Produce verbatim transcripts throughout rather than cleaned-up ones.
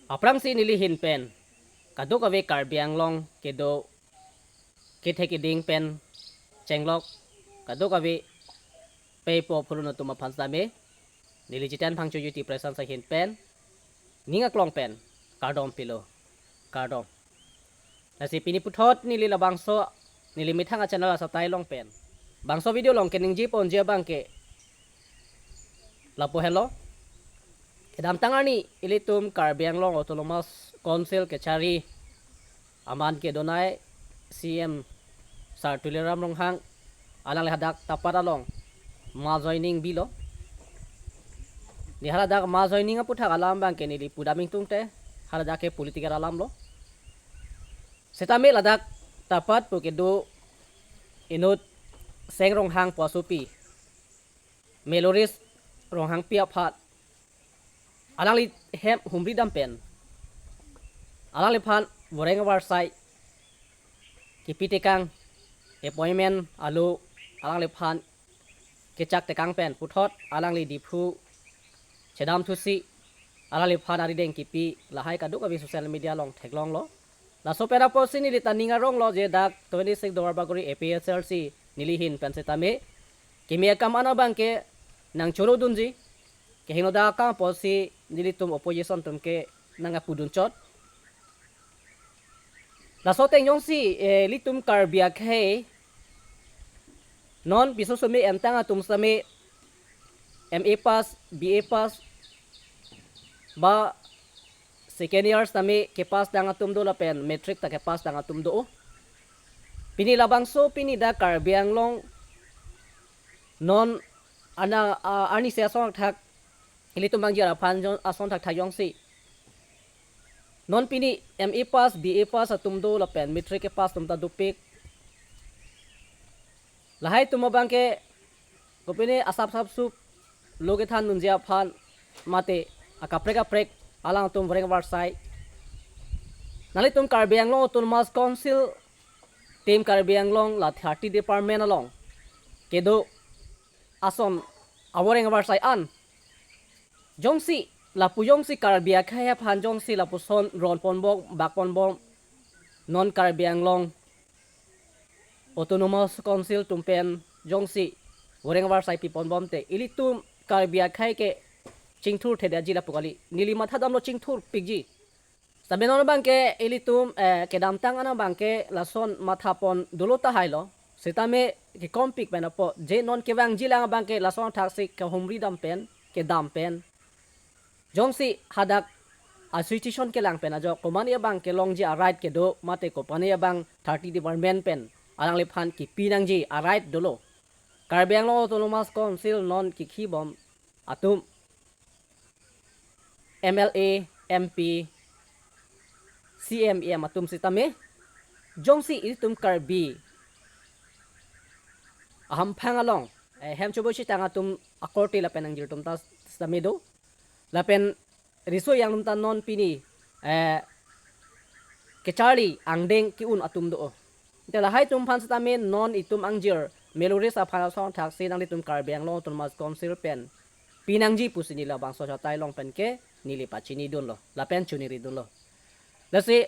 Aphrangsi neli ahin pen kadokave Karbi Anglong kedo kethe keding pen chenglok kadokave pei po phurun atum aphan sitame neli Jiten Phangcho YouTube presence ahin pen ning aklong pen kardom pilo, kardom. Lasi pini puthot neli labangso neli methang a-channel asatai along pen bangso video along keningje ponji abangke lapu henlo. Kedamtang arni ilitum Karbi Anglong Autonomous Council kechari aman kedonai C M Sir Tuliram Ronghang alangli hadak Tapat along mass joining bilo. Neli haladak mass joining aputhak alam abangke neli pudam ingtungte, haladak ke political alam lo. Sitame ladak Tapat pu kedo inut Seng Ronghang pu asopi, Meloris Ronghangpi aphan alangli hem humri dam pen alangliphan voreng avarsai kipi tekang, appointment alo alangliphan kechak tekang pen puthot alangli Diphu chedam thusi alangliphan arideng kipi lahai kadokave social media along theklonglo. Laso pen apotsi neli ta ning aronglo je dak twenty-six Duarbagori A P H L C neli ahin pen sitame kimi akam an abangke nangchoro dunji, kehingno dak akam apotsi nelitum opposition atum ke nangkapudun chot. Laso ateng jongsi, eh, ilitum Karbi akhei non piso sumi entang atum sitame M A pass, B A pass, ba second year sitame kepass dang atum do lapen matric ta kepass dang atum do. Pini labangso pini dak Karbi Anglong non ana, ah, arnisi ason thakthak ilitum bangjir aphan jon-, ason thakthak jongsi non pini M A pass, B A pass atum do lapen matric kepass atum ta dopik. Lahai atum abangke kopine asap sapsup lo kethan dunji aphan mate akaprek kaprek alangtum voreng avarsai. Nanglitum Karbi Anglong Autonomous Council, Team Karbi Anglong la thirty department along kedo ason avoreng avarsai an jongsi lapu jongsi Karbi akhei aphan jongsi lapuson ron ponbom, bak ponbom, non Karbi Anglong Autonomous Council atum pen jongsi voreng avarsai pi ponbom te ilitum Karbi akhei ke chingthur thedetji lapu kali. Neli matha damlo chingthur pikji. Sitame non abangke ilitum, eh, kedamtang an abangke lason matha pon dolo tahai lo. Sitame kekompik pen apot je non kevangji lang abangke lason thaksi kehumri dam pen, kedam pen. Jongsi hadak association kelang pen ajok komane abang kelongji a-right kedo mate komane abang thirty department pen alangliphan kipi nangji a-right dolo. Karbi Anglong Autonomous Council non kikhi bom atum M L A, M P, C M, E M atum sitame jongsi ilitum Karbi ahamphang along, eh, hem chobo chitang atum akorte lapen angjir atum ta sitame do. Lapen riso yang atum ta non pini, eh, kecharli angdeng ke-un atum do. Te lahai atum aphan sitame non itum angjir Meloris aphan ason thaksi nanglitum Karbi Anglong Autonomous Council pen pi nangji pusi neli labangso asatai along pen ke neli pachini dunlo lapen choningri dunlo. Lasi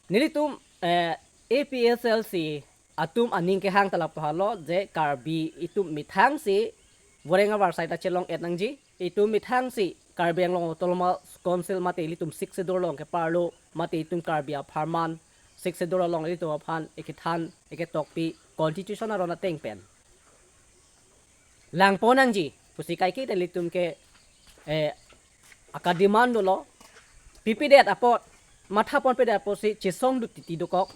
nelitum, eh, A P H L C atum aning kehang ta lapu halo je Karbi itum methangsi voreng avarsai ta chelong-et nangji, itum methangsi Karbi Anglong Autonomous Council mate ilitum Sixth Schedule along keparlo mate itum Karbi apharman Sixth Schedule along ilitum aphan ekethan eketokpi constitution aron ateng pen lang pon nangji pusi kaike ta ilitum ke, eh, aka-demand dolo. Pipedet apot, matha ponpedet apotsi chesong dut titi dokok.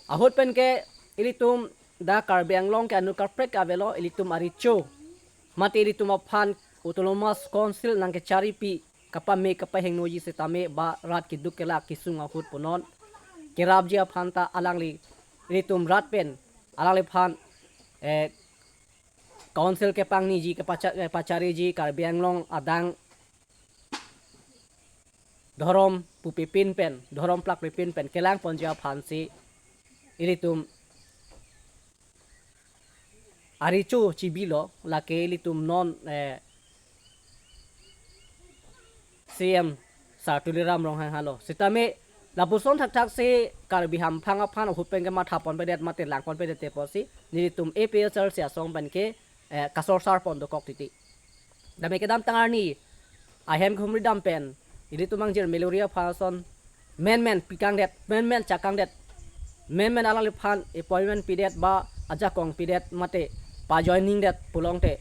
Ahut pen ke ilitum dak Karbi Anglong ke anut kaprek avelo, ilitum arecho mate ilitum aphan Autonomous Council nangkecharipi kapame kapahingnoji sitame ba rat keduk kelak kesung ahut punon kerapji aphan ta alangli ilitum rat pen alangliphan, eh, council kepangniji kepacha-, kepachariji Karbi Anglong adang dhorom pupipin pen, dhorom plakpipin pen kelang ponji aphansi ilitum arecho chibilo, lake ilitum non, eh, C M Sar Tuliram Ronghang halo. Sitame lapuson thakthak si Karbi hamphang aphan ahut pen ke matha ponpedet mate lang ponpedet te pusi nelitum A P H L C asong pen ke eh, kasorsar pon dokok titi. Dame kedamtang arni ahem khumri dam pen ilitum angjir Meluria aphan ason menmen pikangdet, menmen chakangdet, menmen alangliphan appointment pidet ba ajakong pidet mate pa joining det pulote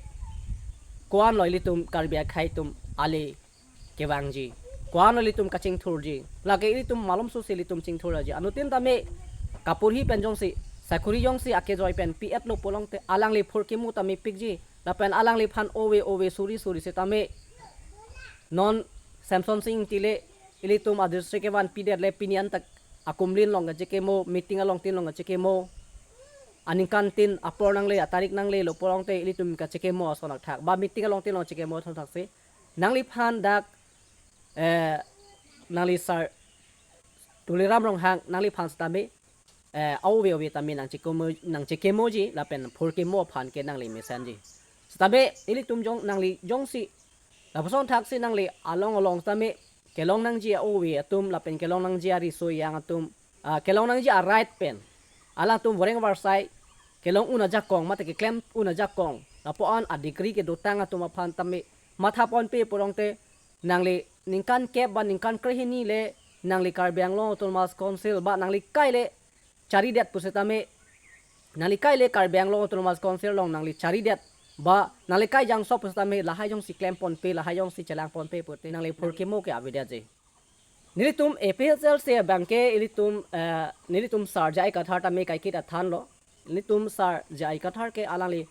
ko-an lo ilitum Karbi akhei atum ale kevangji, ko-an lo ilitum kachingthurji, lake ilitum malomso si ilitum chingthurji. Anuttin tame kaporhi pen jongsi, sakori jongsi akejoi pen pi-etlo pulote alangli phurkimo tame pikji. Lapen alangliphan ove ove suri suri sitame non Semson Sing Ingti le ilitum adistrict kevan pidet le pini an tak akumlin along kachekimo, meeting alongtin along kachekimo, aningkantin apor nangle, atarik nanglelo pulote ilitum kachekimo ason thakthak ba meeting alongtin along chekimo ason thakthak si nangliphan dak eh, nangli Sar Tuliram Ronghang nangliphan sitame eh, ove ove tame nangchekimo, nangchekemoji lapen phurkimo aphan ke nangli mesenji. Sitame ilitum jong nangli jongsi lapuson thak si nangli along along sitame kelong nangji a-ove atum lapen kelong nangji ariso ejang atum, ah, kelong nangji a-right pen alangtum voreng varsai kelong un ajakong mate keklem un ajakong lapu-an a-degree kedotang atum aphan tame matha ponpe pulote nangli ningkan kep ba ningkan krehini le nangli Karbi Anglong Autonomous Council ba nangli kai le charidet pusitame, nangli kai le Karbi Anglong Autonomous Council along nangli charidet ba nangli kai jangsop pusitame lahai jongsi klem ponpe, lahai jongsi chelang ponpe pute nangli phurkimo ke avedetji. Nelitum A P H L C abang ke ilitum eh, nelitum Sar J I Kathar tame kaiketa thanlo. Nelitum Sar J I Kathar ke alangli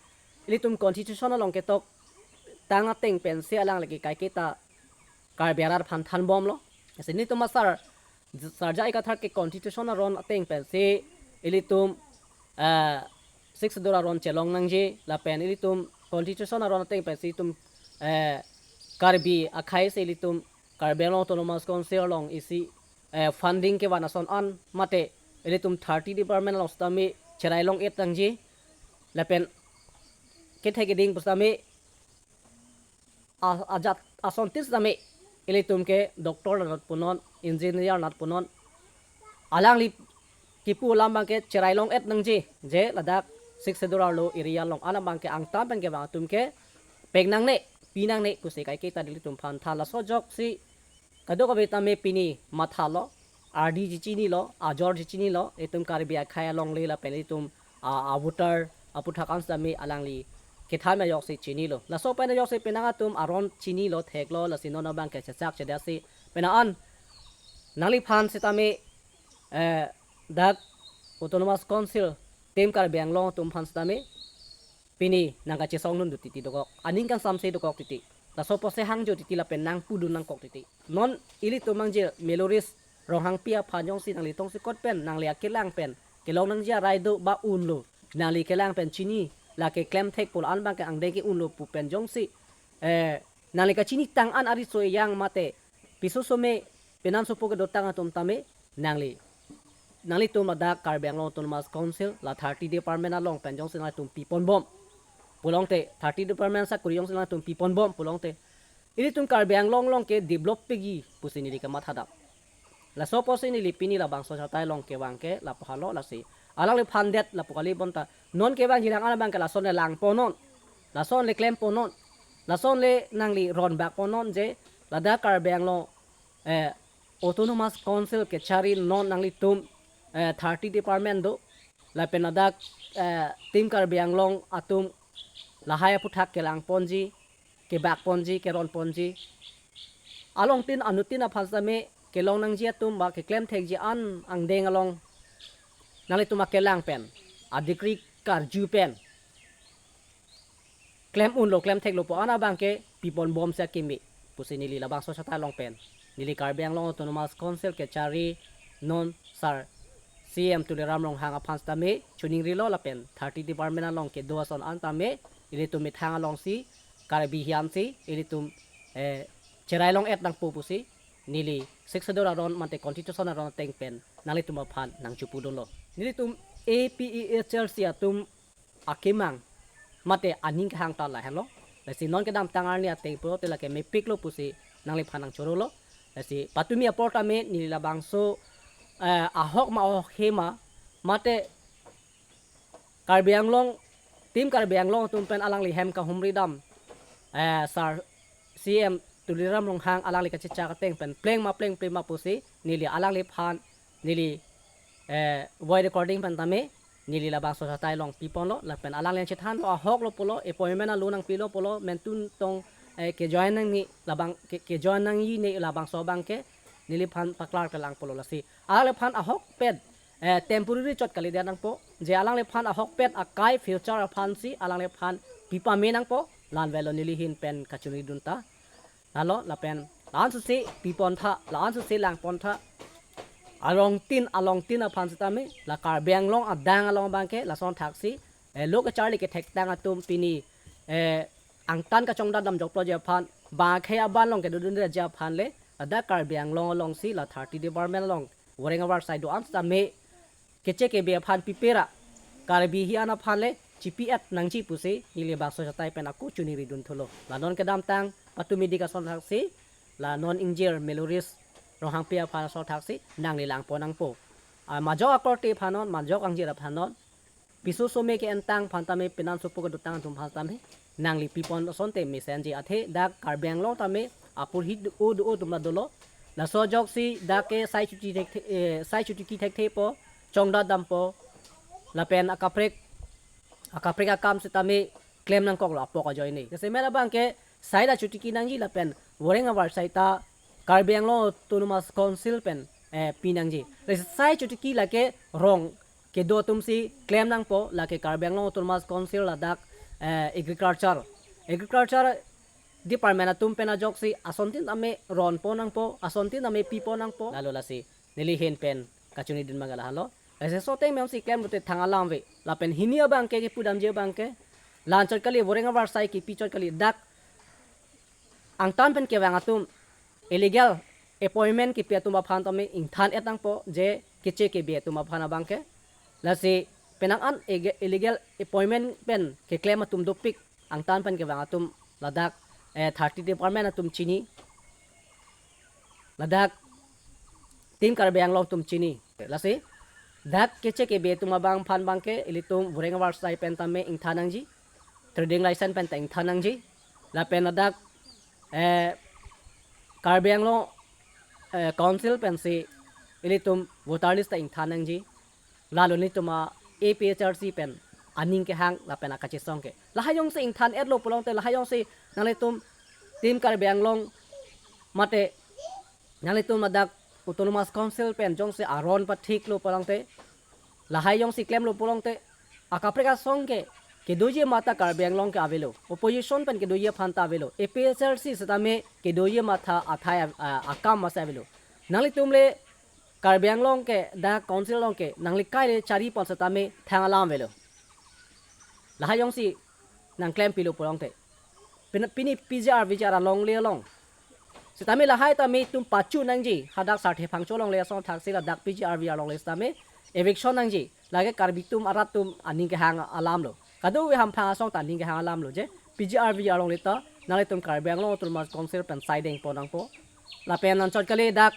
ilitum constitution along ketok tang ateng pensi alangli ke kaiketa Karbi arat aphan thanbomlo. Lasi nelitum a-Sar, Sar J I Kathar ke constitution aron ateng pensi ilitum eh, Sixth Schedule aron chelong nangji lapen ilitum constitution aron ateng pensi itum eh, Karbi akhei si ilitum Karbi Anglong Autonomous Council along isi eh, funding kevan ason an mate ilitum thirty department along sitame cherai long-et nangji lapen kethe keding pusitame a- ajat asontin sitame ilitum ke doctor nat punon, engineer nat punon, alangli kipu alam abang ke cherai long-et nangji, je ladak Sixth Schedule arlo area along an abang ke angtan pen kevang atum ke peng nangne, pi nangne pusi kaiketa nelitum aphan than. Laso ajoksi kadokave tame pini mathalo, ardi chechinilo, ajor chechinilo, itum Karbi akhei alongle lapen itum a, a-voter aputhak an sitame alangli kethan ajoksi chinilo. Laso pen ajoksi penang atum aron chinilo, theklo, lasi non abang ke chechak chedasi penang an nangliphan sitame eh, dak Autonomous Council Team Karbi Anglong atum aphan sitame pini nangkachesong dun dun titi dokok, aning kangsam se dokok titi. Laso apotsi hangjo titi lapen nangpudun nangkok titi. Non ilitum angjir Meluris Ronghangpi aphan jongsi nangli tongsekot pen nangli akelang pen kelong nangji arai do ba unlo, nangli kelang pen chini, lake klemthek pulo an abang ke angdeng ke unlo pu pen jongsi eh, nangli kachinitang an ariso ejang mate piso some penan sopo kedotang atum tame nangli, nanglitum ladak Karbi Anglong Autonomous Council la thirty department along pen jongsi nanglitum piponbom pulote, thirty department sakori jongsi nanglitum piponbom pulote, ilitum Karbi Anglong along ke develop pegi pusi neli kamathadam. Laso apotsi neli pini labangso achatai along kevang ke lapu halo, lasi alangliphan det lapu kali bonta non kevang jirang an abang ke lason le lang ponnon, lason le klem ponnon, lason le nangli ronbak ponnon, je ladak Karbi Anglong eh, Autonomous Council kechari non nanglitum eh, thirty department do, lapen ladak eh, Team Karbi Anglong atum lahai aputhak kelang ponji, kebak ponji, keron ponji, alongtin anuttin aphan sitame kelong nangji atum ba keklemthekji an angdeng along nanglitum akelang pen, a-degree karju pen klem unlo, klemtheklo pu an abang ke piponbom si akimi pusi neli labangso achatai along pen neli Karbi Anglong Autonomous Council kechari non Sar C M Tuliram Ronghang aphan sitame choningrilo lapen thirty department along kedo ason an tame ilitum methang alongsi Karbi hian si ilitum eh, cherai long-et nangpo pusi neli Sixth Schedule aron mate constitution aron ateng pen nanglitum aphan nangchepudunlo. Nelitum A P H L C atum akemang mate aning kehang ta lahenlo. Lasi non kedamtang arni ateng pulote lake mepiklo pusi nangliphan nangchorolo. Lasi patumi apor tame neli labangso, eh, ahok ma ahokhe ma, mate Karbi Anglong, Team Karbi Anglong atum pen alangli hem kahumri dam, eh, Sir C M Tuliram Ronghang alangli kachichak ateng pen pleng ma plengple ma pusi neli alangliphan, neli, eh, voice recording pen tame neli labangso achatai along piponlo, lapen alangli chethanlo, ahoklo pulo, appointment alo nangpilo pulo, mentun tong, eh, ke-join nangji, labang ke, ke-join nangjine labangso abangke neliphan paklarklelang pulo. Lasi alangliphan ahokpet, eh, temporary chot kalidet nangpo, je alangliphan ahokpet akai future aphansi alangliphan pipame nangpo, la-an avelo neli ahin pen kachinidun ta. Lalo, lapen la-an suse pipontha, la-an suse langpontha. Alongtin, alongtin aphan sitame, la Karbi Anglong adang along abangke lason thaksi, eh, lo kacharli kethektang atum pini, eh, angtan kachongdat damjoklo ji aphan, bang akhei aban along kedodunde ji aphan le, ladak Karbi Anglong alongsi la thirty department along voreng avarsai do-an sitame keche kebe aphan pipera, Karbi hi-an aphan le chipi-et nangji pusi neli labangso achatai pen ako chiniridun thulo. La non kedamtang patumi dik ason thaksi, la non ingjir Meloris Ronghangpi aphan ason thaksi nangli langpon nangpo. Ah, majok akorte aphan non, majok angjir aphan non, piso some ke-entang aphan tame, penan sopo kedotang atum aphan tame nangli pipon asonte mesenji, athe dak Karbi Anglong tame apor hi do-o do-o atum la dolo. Laso ajoksi dak ke sai chuti thekthe, eh, sai chotiki thekthepo, chongdat dampo, lapen akaprek, akaprek akam sitame klem nangkoklo apok ajoine. Jasemet abangke sai ta chotiki nangji lapen voreng avarsai ta Karbi Anglong Autonomous Council pen, eh, pinangji. Lasi sai chotiki lake rong kedo atumsi klem nangpo, lake Karbi Anglong Autonomous Council ladak, eh, agriculture, agriculture department atum pen ajoksi asontin tame ronpon nangpo, asontin tame pipon nangpo. Lalo lasi neli ahin pen kachinidun abang lahelo. Lasi soteng memsi klemlote thang alam ave. Lapen hini abangke kepudamji abangke la-anchot kali, voreng avarsai kepichot kali, dak angtan pen kevang atum, illegal appointment kepi atum aphan tame ingthan-et nangpo, je keche kebe atum aphan abangke. Lasi penang an ege-, illegal appointment pen keklem atum dopik, angtan pen kevang atum ladak, eh, thirty department atum chini, ladak Team Karbi Anglong atum chini. Lasi dak keche kebe atum abang aphan abangke ilitum voreng avarsai pen tame ingthan nangji, trading license pen ta ingthan nangji, lapen ladak, eh, Karbi Anglong, eh, Council pensi ilitum voter list ta ingthan nangji. Lalo nelitum a-APHLC pen aning kehang lapen akachesong ke, lahai jongsi ingthan-etlo pulote, lahai jongsi nanglitum Team Karbi Anglong mate nanglitum ladak Autonomous Council pen jongsi aron pathiklo pulote, lahai jongsi klemlo pulote, akaprek asong ke kedoji matha Karbi Anglong ke avelo, opposition pen kedoji aphan ta avelo, APHLC sitame kedoji matha athai a-, a-, akam masi avelo. Nanglitum le Karbi Anglong ke dak council along ke nanglikai le charipon sitame thang alam avelo. Lahai jongsi nangklempilo pulote, pin-, pini PGR VGR alongle along sitame lahai tame itum pachu nangji, hadak Sarthe Phangcho alongle ason thaksi ladak PGR VGR alongle sitame eviction nangji. Lake Karbi atum arat atum aning kehang alamlo, kadokave hamphang asong ta aning kehang alamlo, je PGR VGR alongle ta nanglitum Karbi Anglong Autonomous Council pen saidengpon nangpo. Lapen anchot kali dak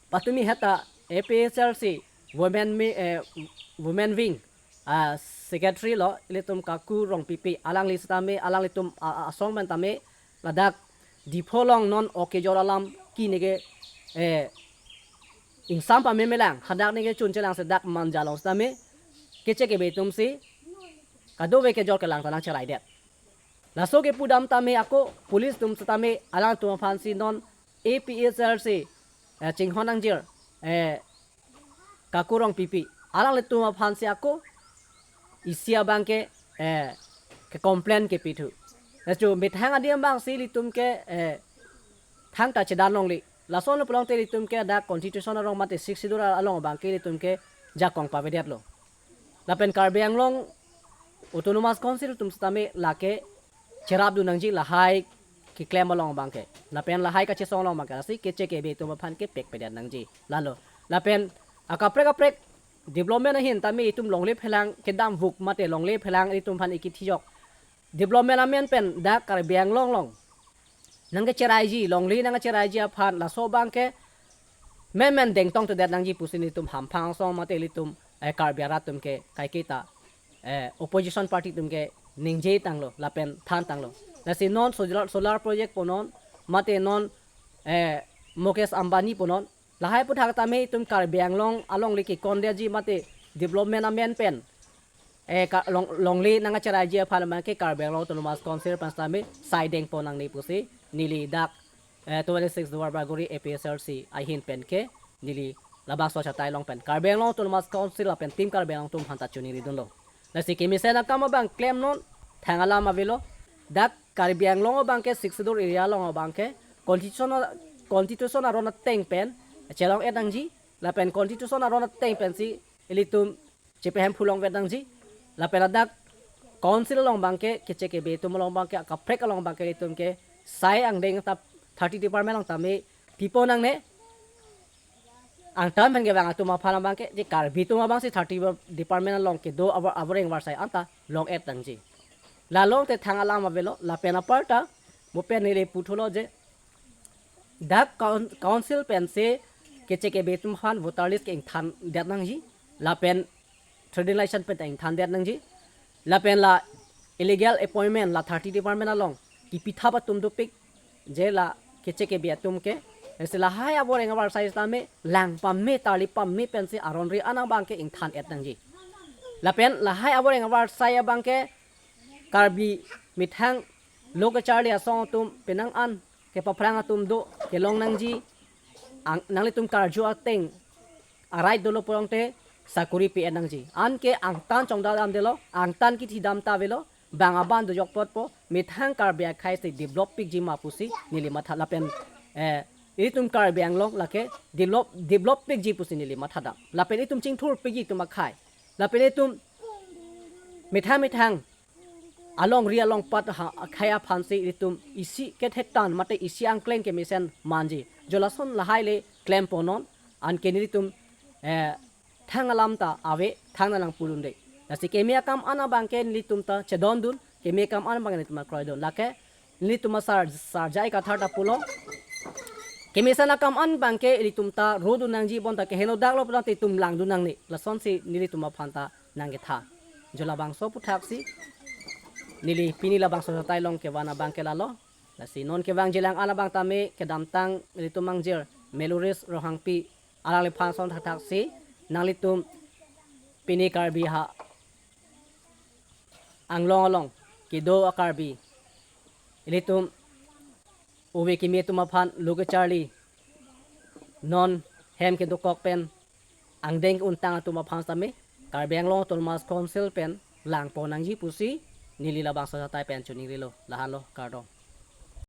patumi heta APHLC women mi-, eh, women wing, ah, secretary lo ilitum Kaku Rongpipi, alangli sitame, alanglitum, ah, ah, asong pen tame ladak Diphu along non ok kejor alam kine ke, eh, ingsam pamemelang, hadak ne kechunchelang, sedak Manja along sitame keche kebe atumsi kadokave kejor kelang ta nangcheraidet. Laso kepudam tame ako police atum sitame alangtum aphansi non APHLC, eh, chinghon nangjir, eh, Kaku Rongpipi, alanglitum aphansi ako isi abangke, eh, ke complain kepithu. Laso methang adim abangsi ilitum ke, eh, thangta chedan longle. Lasonlo pulote ilitum ke dak constitution arong mate Sixth Schedule along abangke ilitum ke jakong pavedetlo. Lapen Karbi Anglong Autonomous Council atum sitame lake cherapdun nangji lahai keklem along abangke, lapen lahai kachesong along abangke, lasi keche kebe atum aphan kepekpedet nangji. Lalo, lapen akaprek kaprek development ahin tame itum longle phelang, kedam vuk mate longle phelang itum aphan ikithijok. Development amen pen dak Karbi Anglong along nangkecheraiji, longle nangkecheraiji aphan laso abangke menmen dengtong todet nangji pusi nelitum hamphang asong mate ilitum, eh, Karbi arat atum ke kaiketa, eh, opposition party atum ke ningje tanglo lapen than tanglo. Lasi non solar, solar project punon mate non, eh, Mukesh Ambani punon, lahai aputhak tame itum Karbi Anglong alongle kekondetji mate development amen pen, eh, ka, long, longle nangkecheraiji aphan abangke Karbi Anglong Autonomous Council pen tame sai dengpon nangne pusi neli dak, eh, twenty-six Duarbagori A P H L C ahin pen ke neli labangso achatai along pen Karbi Anglong Autonomous Council lapen Team Karbi Anglong atum aphanta choningridunlo. Lasi kemesen akam abang klemnon, thang alam avelo. Dak Karbi Anglong abangke Sixth Schedule area along abangke constitution, constitution aron ateng pen chelong-et nangji lapen constitution aron ateng pensi ilitum chepehemphu longvet nangji. Lapen ladak council along abangke, keche kebe atum along abangke, akaprek along abangke ilitum ke sai angdeng ta thirty department along tame pipon nangne. Angtan pen kevang atum aphan abangke, je Karbi atum abangsi thirty department along kedo avar, avoreng avarsai anta long-et nangji. Lalong te thang alam avelo, lapen aparta mo pen neli puthulo je dak coun-, council pensi keche kebe atum aphan voter list ke ingthandet nangji, lapen trading license pen ta ingthandet nangji, lapen la illegal appointment la thirty department along kipithap atum dopik, je la keche kebe atum ke, ese lahai avoreng avarsai tame lang pame, tarli pame pensi aron ri anang abangke ingthan-et nangji. Lapen lahai avoreng avarsai abangke Karbi methang lo kecharli asong atum penang an kepaphrang atum do, kelong nangji, ang, nanglitum karju ateng a-right dolo pulote sakori pi-et nangji. Anke angtan chongdam damdelo, angtan kithi dam ta avelo, bang aban dojok apotpo, methang Karbi akhei si develop pikji ma pusi neli matha lapen, eh, itum Karbi Anglong lake develop, develop pikji pusi neli matha dam. Lapen itum chingthur pikji itum akhei. Lapen itum methang methang alongri alongpat ha, akhei aphansi itum isi kethetan mate isi angkleng kemesen manji. Jo lason lahai le klemponnon, anke nelitum, eh, thang alam ta ave, thang nang pulunde. Lasi keme akam an abangke nelitum ta chedondun, keme akam an abangke nelitum ta kroidun. Lake nelitum asar, sarjai kathar ta pulo. Kemesen akam an abangke ilitum ta rodun nangji, bonta keheno daklo pulote itum langdun nangne. Lasonsi nelitum aphanta nangketha. Jo labangso aputhaksi neli pini labangso achatai along kevan abangke lalo. Lasi non kevangjilang an abang tame kedamtang ilitum angjir Meluris Ronghangpi alangliphan ason thakthaksi nanglitum pini Karbi ha Anglong along kedo a-Karbi ilitum ove kimi atum aphan lo kecharli non hem kedokok pen angdeng untang atum aphan tame Karbi Anglong Autonomous Council pen langpon nangji pusi neli labangso achatai pen choningrilo. Lahenlo, kardom.